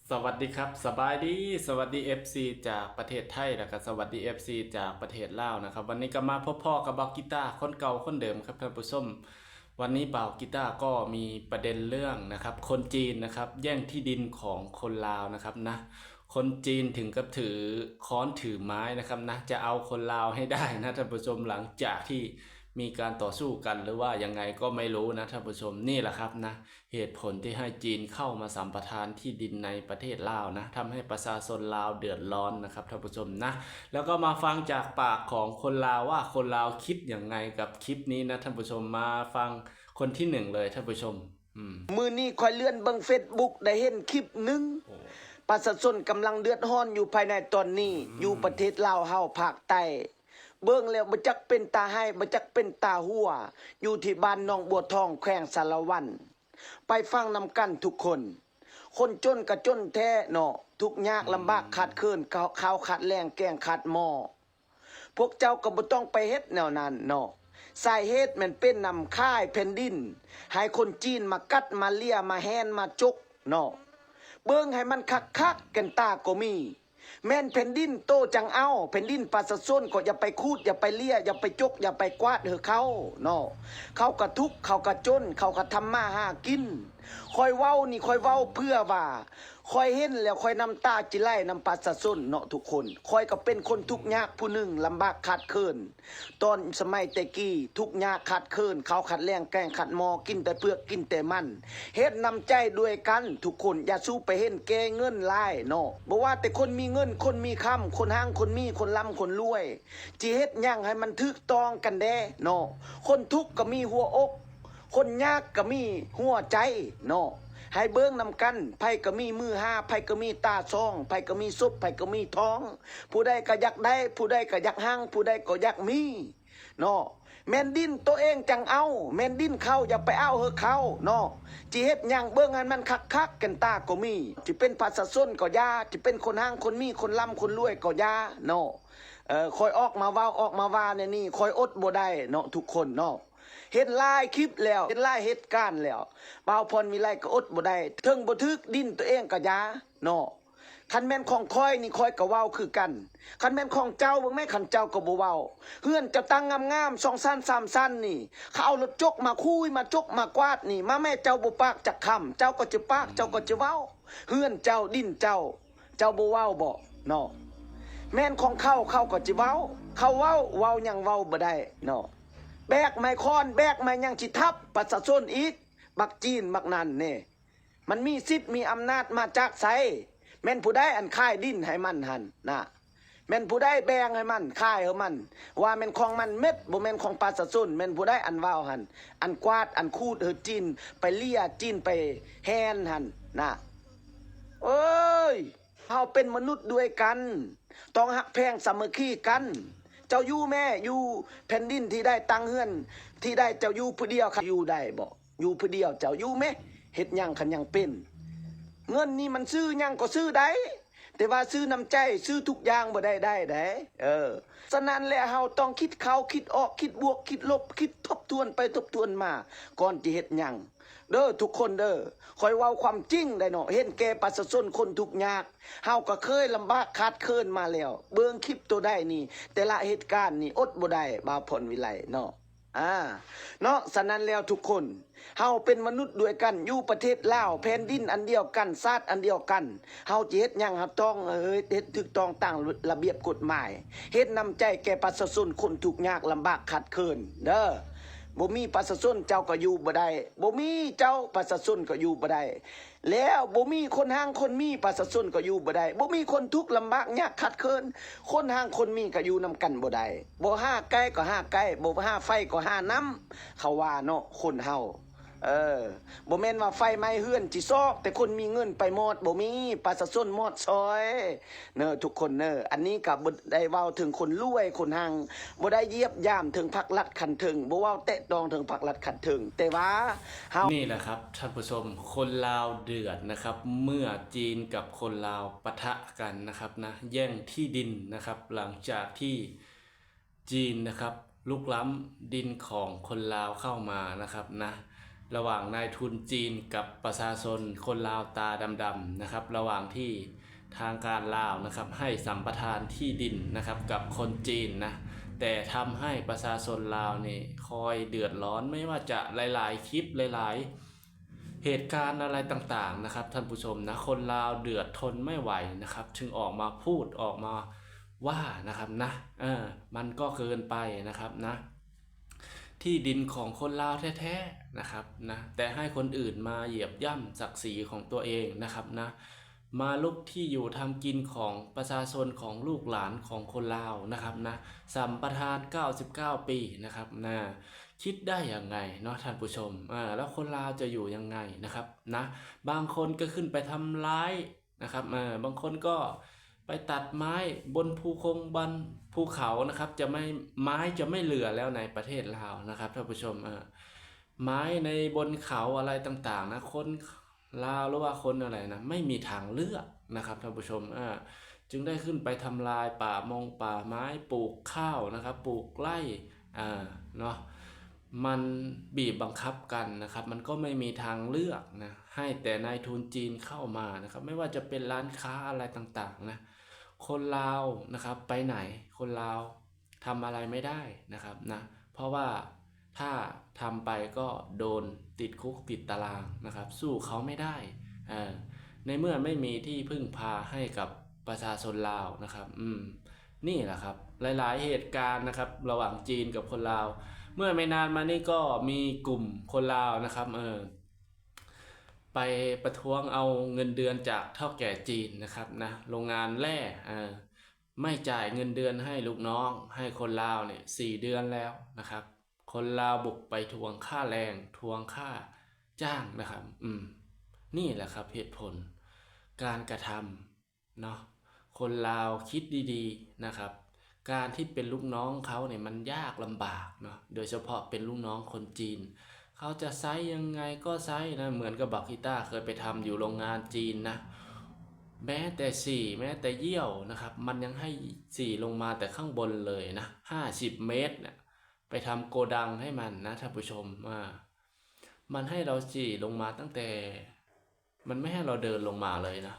ສະຫວັດດີຄັບ ສະບາຍດີ ສະຫວັດດີ ເອັຟຊີ ຈາກປະເທດໄທ ແລ້ວກໍສະຫວັດດີ ເອັຟຊີ ຈາກປະເທດລາວນະຄັບ. ວັນນີ້ກໍມາພົບພໍ້ກັບບ່າວກີຕາ ຄົນເກົ່າຄົນເດີມຄັບທ່ານຜູ້ຊົມ. ວັນນີ້ບ່າວກີຕາກໍມີປະເດັນເລື່ອງນະຄັບ ຄົນຈີນນະຄັບ ແຍ່ງທີ່ດິນຂອງຄົນລາວນະຄັບນະ. ຄົນຈີນເຖິງກັບຖືຄ້ອນຖືໄມ້ນະຄັບນະ ຈະເອົາຄົນລາວໃຫ້ໄດ້ນະທ່ານຜູ້ຊົມ ຫຼັງຈາກທີ່ມີການຕໍ່ສູ້ກັນ ຫຼືວ່າຍັງໄງກໍໄມ່ຮູ້ນະທ່ານຜູ້ຊົມ. ນີ້ລະຄັບນະ ເຫດຜົນທີ່ໃຫ້ຈີນເຂົ້າມາສຳປະທານທີ່ດິນໃນປະເທດລາວນະ ທຳໃຫ້ປະຊາຊົນລາວເດືອດຮ້ອນນະຄັບທ່ານຜູ້ຊົມນະ. ແລ້ວກໍມາຟັງຈາກປາກຂອງຄົນລາວວ່າຄົນລາວຄິດຫຍັງໄງກັບຄລິບນີ້ນະທ່ານຜູ້ຊົມ. ມາຟັງຄົນທີໜຶ່ງເລີຍທ່ານຜູ້ຊົມ. ອືມ ມື້ນີ້ຂ້ອຍເລື່ອນເບິ່ງເຟສບຸກ ໄດ້ເຫັນຄລິບໜຶ່ງ ປະຊາຊົນກຳລັງເດືອດຮ້ອນຢູ່ພາຍໃນຕອນນີ້ ຢູ່ປະເທດລາວເຮົາພາກໃຕ້. ເບິ່ງແລ້ວບໍ່ຈັກເປັນຕາໄຫ້ ບໍ່ຈັກເປັນຕາຫົວ ຢູ່ທີ່ບ້ານໜອງບົວທອງ ແຂວງສາລະວັນ. ໄປຟັງນຳກັນທຸກຄົນ. ຄົນຈົນກໍຈົນແທ້ເນາະ ທຸກຍາກລຳບາກຂາດເຂີນ ເຂົ້າຂາດແລ້ງ ແກງຂາດໝໍ້. ພວກເຈົ້າກໍບໍ່ຕ້ອງໄປເຮັດແນວນັ້ນເນາະ. ສາເຫດແມ່ນເປັນນຳຂາຍແຜ່ນດິນ ໃຫ້ຄົນຈີນມາກັດມາເລຍ ມາແຮ່ນມາຈົກເນາະ. ເບິ່ງໃຫ້ມັນຄັກໆ ແກ່ນຕາກໍມີ. ແມ່ນແຜ່ນດິນໂຕຈັ່ງເອົາ, ແຜ່ນດິນປະຊາຊົນກໍຢ່າໄປຂູດ, ຢ່າໄປເລຍ, ຢ່າໄປຈົກ, ຢ່າໄປກວາດໃຫ້ເຂົາເນາະ. ເຂົາກໍທຸກ, ເຂົາກໍຈົນ, ເຂົາກໍທຳມາຫາກິນ. ຂ້ອຍເວົ້ານີ້ ຂ້ອຍເວົ້າເພື່ອວ່າ ຂ້ອຍເຫັນແລ້ວຂ້ອຍນ້ຳຕາຈິໄຫຼນຳປະຊາຊົນເນາະທຸກຄົນ. ຂ້ອຍກໍເປັນຄົນທຸກຍາກຜູ້ໜຶ່ງ, ລຳບາກຂາດເຂີນ. ຕອນສະໄໝແຕ່ກີ້ທຸກຍາກຂາດເຂີນ, ເຂົ້າຂາດແລ້ງ, ແກງຂາດໝໍ້, ກິນແຕ່ເປືອກ, ກິນແຕ່ມັນ. ເຮັດນ້ຳໃຈດ້ວຍກັນທຸກຄົນ, ຢ່າສູ່ໄປເຫັນແກ່ເງິນຫຼາຍເນາະ. ບໍ່ວ່າແຕ່ຄົນມີເງິນ, ຄົນມີຄຳ, ຄົນຮັ່ງ, ຄົນມີ, ຄົນລ່ຳ, ຄົນລວຍ, ຊິເຮັດຫຍັງໃຫ້ມັນຖືກຕ້ອງກັນແດ່ເນາະ. ຄົນທຸກກໍມີຫົວອົກ, ຄົນຍາກກໍມີຫົວໃຈເນາະ. ໃຫ້ເບິ່ງນຳກັນ, ໃຜກໍມີມືຫ້າ, ໃຜກໍມີຕາສອງ, ໃຜກໍມີສົບ, ໃຜກໍມີທອງ. ຜູ້ໃດກໍຢາກໄດ້, ຜູ້ໃດກໍຢາກຮັ່ງ, ຜູ້ໃດກໍຢາກມີເນາະ. ແມ່ນດິນໂຕເອງຈັ່ງເອົາ, ແມ່ນດິນເຂົາຢ່າໄປເອົາໃຫ້ເຂົາເນາະ. ຊິເຮັດຫຍັງເບິ່ງໃຫ້ມັນຄັກໆ ແກ່ນຕາກໍມີ. ຊິເປັນປະຊາຊົນກໍຢ່າ, ຊິເປັນຄົນຮັ່ງຄົນມີ, ຄົນລ່ຳຄົນລວຍກໍຢ່າເນາະ. ເອີ ຂ້ອຍອອກມາເວົ້າ, ອອກມາວ່າແນວນີ້, ຂ້ອຍອົດບໍ່ໄດ້ເນາະທຸກຄົນເນາະ. ເຫັນຫຼາຍຄລິບແລ້ວ, ເຫັນຫຼາຍເຫດການແລ້ວ, ບ່າວພອນວິໄລກໍອົດບໍ່ໄດ້. ເຖິງບໍ່ຖືກດິນໂຕເອງກໍຢ່າເນາະ. ຄັນແມ່ນຂອງຂ້ອຍນີ້ ຂ້ອຍກໍເວົ້າຄືກັນ. ຄັນແມ່ນຂອງເຈົ້າ ເບິ່ງແມ້ ຄັນເຈົ້າກໍບໍ່ເວົ້າ. ເຮືອນເຈົ້າຕັ້ງງາມໆ ສອງຊັ້ນສາມຊັ້ນນີ້, ເຂົາເອົາລົດຈົກມາຂຸຍ ມາຈົກ ມາກວາດນີ້, ມາແມ້ ເຈົ້າບໍ່ປາກຈັກຄຳ, ເຈົ້າກໍຈະປາກ, ເຈົ້າກໍຈະເວົ້າ. ເຮືອນເຈົ້າ, ດິນເຈົ້າ, ເຈົ້າບໍ່ເວົ້າບໍເນາະ? ແມ່ນຂອງເຂົາ, ເຂົາກໍຈະເວົ້າ. ເຂົາເວົ້າ, ເວົ້າຫຍັງເວົ້າບໍ່ໄດ້ເນາະ. ແບກໄມ້ຄ້ອນ, ແບກໄມ້ຫຍັງຊິທັບປະຊາຊົນອີກ, ບັກຈີນບັກນັ້ນເນ. ມັນມີສິດມີອຳນາດມາຈາກໃສ? ແມ່ນຜູ້ໃດອັນຂາຍດິນໃຫ້ມັນຫັ້ນນະ? ແມ່ນຜູ້ໃດແບ່ງໃຫ້ມັນ, ຂາຍໃຫ້ມັນ? ວ່າແມ່ນຂອງມັນເໝິດ, ບໍ່ແມ່ນຂອງປະຊາຊົນ. ແມ່ນຜູ້ໃດອັນເວົ້າຫັ້ນ, ອັນກວາດ, ອັນຂູດໃຫ້ຈີນ, ໄປເລຍຈີນ, ໄປແຮ່ນຫັ້ນນະ? ເອີຍ! ເຮົາເປັນມະນຸດດ້ວຍກັນ, ຕ້ອງຮັກແພງສາມັກຄີກັນ. ເຈົ້າຢູ່ແມ້, ຢູ່ແຜ່ນດິນທີ່ໃດ, ຕັ້ງເຮືອນທີ່ໃດ, ເຈົ້າຢູ່ຜູ້ດຽວ, ເຂົາຢູ່ໄດ້ບໍ? ຢູ່ຜູ້ດຽວເຈົ້າຢູ່ແມະ, ເຮັດຫຍັງຄັນຍັງເປັນ. ເງິນນີ້ມັນຊື້ຫຍັງກໍຊື້ໄດ້, ແຕ່ວ່າຊື້ນ້ຳໃຈ, ຊື້ທຸກຢ່າງບໍ່ໄດ້ໄດ້ເດ້. ເອີ, ສະນັ້ນແຫຼະ ເຮົາຕ້ອງຄິດເຂົ້າ, ຄິດອອກ, ຄິດບວກ, ຄິດລົບ, ຄິດທົບທວນໄປທົບທວນມາ ກ່ອນຈະເຮັດຫຍັງເດີທຸກຄົນເດີ. ຂ້ອຍເວົ້າຄວາມຈິງໄດ໋ເນາະ, ເຫັນແກ່ປະຊາຊົນຄົນທຸກຍາກ. ເຮົາກໍເຄີຍລຳບາກຂາດເຂີນມາແລ້ວ. ເບິ່ງຄລິບໂຕໃດນີ້, ແຕ່ລະເຫດການນີ້ອົດບໍ່ໄດ້, ບ່າວພອນວິໄລເນາະ. ອາ ເນາະ, ສະນັ້ນແລ້ວທຸກຄົນ, ເຮົາເປັນມະນຸດດ້ວຍກັນ, ຢູ່ປະເທດລາວ, ແຜ່ນດິນອັນດຽວກັນ, ຊາດອັນດຽວກັນ. ເຮົາຈະເຮັດຫຍັງ, ເຮົາຕ້ອງເຮັດ, ເຮັດຖືກຕ້ອງຕາມລະບຽບກົດໝາຍ, ເຫັນນ້ຳໃຈແກ່ປະຊາຊົນຄົນທຸກຍາກລຳບາກຂາດເຂີນເດີ. ບໍ່ມີປະຊາຊົນເຈົ້າກໍຢູ່ບໍ່ໄດ້, ບໍ່ມີເຈົ້າປະຊາຊົນກໍຢູ່ບໍ່ໄດ້. ແລ້ວບໍ່ມີຄົນຮັ່ງຄົນມີ, ປະຊາຊົນກໍຢູ່ບໍ່ໄດ້. ບໍ່ມີຄົນທຸກລຳບາກຍາກຂາດເຂີນ, ຄົນຮັ່ງຄົນມີກໍຢູ່ນຳກັນບໍ່ໄດ້. ບໍ່ຫາໄກ່ກໍຫາໄກ່, ບໍ່ຫາໄຟກໍຫານ້ຳ, ເຂົາວ່າເນາະ ຄົນເຮົາ. ເອີ, ບໍ່ແມ່ນວ່າໄຟໄໝ້ເຮືອນຊິຊອກ, ແຕ່ຄົນມີເງິນໄປໝົດ, ບໍ່ມີ, ປະຊາຊົນໝົດຊອຍ. ເນີ ທຸກຄົນເນີ, ອັນນີ້ກໍບໍ່ໄດ້ເວົ້າເຖິງຄົນລວຍຄົນຮັ່ງ, ບໍ່ໄດ້ຢຽບຢາມເຖິງພັກລັດຂັ້ນເທິງ, ບໍ່ເວົ້າແຕະຕ້ອງເຖິງພັກລັດຂັ້ນເທິງ, ແຕ່ວ່າເຮົາ ນີ້ແຫຼະຄັບທ່ານຜູ້ຊົມ, ຄົນລາວເດືອດນະຄັບ ເມື່ອຈີນກັບຄົນລາວປະທະກັນນະຄັບນະ, ແຍ່ງທີ່ດິນນະຄັບ. ຫຼັງຈາກທີ່ຈີນນະຄັບ ລຸກລ້ຳດິນຂອງຄົນລາວເຂົ້າມານະຄັບນະ, ລະຫວ່າງນາຍທຶນຈີນກັບປະຊາຊົນຄົນລາວຕາດຳໆ ນະຄັບ ລະຫວ່າງທີ່ທາງການລາວ ນະຄັບ ໃຫ້ສຳປະທານທີ່ດິນ ນະຄັບ ກັບຄົນຈີນນະ ແຕ່ທຳໃຫ້ປະຊາຊົນລາວນີ້ຄອຍເດືອດຮ້ອນ ໄມ່ວ່າຈະຫຼາຍໆຄລິບ ຫຼາຍໆເຫດການອະໄລຕ່າງໆ ນະຄັບ ທ່ານຜູ້ຊົມນະ ຄົນລາວເດືອດທົນໄມ່ໄຫວ ນະຄັບ ຈຶ່ງອອກມາພູດ ອອກມາວ່າ ນະຄັບນະ ເອີ ມັນກໍເກີນໄປ ນະຄັບນະ ທີ່ດິນຂອງຄົນລາວແທ້ໆ ນະຄັບນະ ແຕ່ໃຫ້ຄົນອື່ນມາຢຽບຢ່ຳສັກສີຂອງຕົວເອງ ນະຄັບນະ ມາລຸກທີ່ຢູ່ທຳກິນຂອງປະຊາຊົນ ຂອງລູກຫຼານຂອງຄົນລາວ ນະຄັບນະ ສຳປະທານເກົ້າສິບເກົ້າປີ ນະຄັບນະ ຄິດໄດ້ຍັງໄງເນາະທ່ານຜູ້ຊົມ ເອີ ແລ້ວຄົນລາວຈະຢູ່ຍັງໄງ ນະຄັບນະ ບາງຄົນກໍຂຶ້ນໄປທຳລາຍ ນະຄັບ ເອີ ບາງຄົນກໍໄປຕັດໄມ້ບົນພູຄົງ ບົນພູເຂົາ ນະຄັບ ຈະໄມ່ ໄມ້ຈະໄມ່ເຫຼືອແລ້ວໃນປະເທດລາວ ນະຄັບ ທ່ານຜູ້ຊົມ ເອີ ໄມ້ໃນບົນເຂົາອະໄລຕ່າງໆ ນະ ຄົນລາວ ຫຼືວ່າຄົນອະໄລນະ ໄມ່ມີທາງເລືອກ ນະຄັບ ທ່ານຜູ້ຊົມ ເອີ ຈຶ່ງໄດ້ຂຶ້ນໄປທຳລາຍປ່າມົງປ່າໄມ້ ປູກຂ້າວ ນະຄັບ ປູກໄຮ່ ເອີ ເນາະ ມັນບີບບັງຄັບກັນ ນະຄັບ ມັນກໍໄມ່ມີທາງເລືອກນະ ໃຫ້ແຕ່ນາຍທຶນຈີນເຂົ້າມາ ນະຄັບ ໄມ່ວ່າຈະເປັນຮ້ານຄ້າອະໄລຕ່າງໆ ນະ ຄົນລາວ ນະຄັບ ໄປໄຫນ ຄົນລາວທຳອະໄລໄມ່ໄດ້ ນະຄັບນະ ເພາະວ່າຖ້າທຳໄປກໍໂດນຕິດຄຸກຕິດຕາລາງ ນະຄັບ ສູ້ເຂົາໄມ່ໄດ້ ເອີ ໃນເມື່ອໄມ່ມີທີ່ເພິ່ງພາໃຫ້ກັບປະຊາຊົນລາວ ນະຄັບ ອືມ ນີ້ແຫຼະຄັບ ຫຼາຍໆເຫດການ ນະຄັບ ລະຫວ່າງຈີນກັບຄົນລາວ ເມື່ອໄມ່ນານມານີ້ກໍມີກຸ່ມຄົນລາວ ນະຄັບ ເອີ ໄປປະທ້ວງເອົາເງິນເດືອນຈາກເຖົ້າແກ່ຈີນ ນະຄັບນະ ໂລງງານແຮ່ ເອີ ໄມ່ຈ່າຍເງິນເດືອນໃຫ້ລູກນ້ອງ ໃຫ້ຄົນລາວນີ້ສີ່ເດືອນແລ້ວ ນະຄັບ ຄົນລາວບຸກໄປທວງຄ່າແຮງ ທວງຄ່າຈ້າງ ນະຄັບ ອືມ ນີ້ແຫຼະຄັບເຫດຜົນ ການກະທຳ ເນາະ ຄົນລາວຄິດດີໆ ນະຄັບ ການທີ່ເປັນລູກນ້ອງເຂົານີ້ມັນຍາກລຳບາກເນາະ ໂດຍສະເພາະເປັນລູກນ້ອງຄົນຈີນ ເຂົາຈະໃຊ້ຍັງໄງກໍໃຊ້ນະ ເໝືອນກັບບັກກີຕ້າເຄີຍໄປທຳຢູ່ໂລງງານຈີນນະ ແມ້ແຕ່ສີ່ ແມ້ແຕ່ຢ້ຽວ ນະຄັບ ມັນຍັງໃຫ້ສີ່ລົງມາແຕ່ຂ້າງບົນເລີຍນະ ຫ້າສິບເມັດນະ ໄປທຳໂກດັງໃຫ້ມັນນະ ທ່ານຜູ້ຊົມ ອາ ມັນໃຫ້ເຮົາສີ່ລົງມາຕັ້ງແຕ່ ມັນໄມ່ໃຫ້ເຮົາເດີນລົງມາເລີຍນະ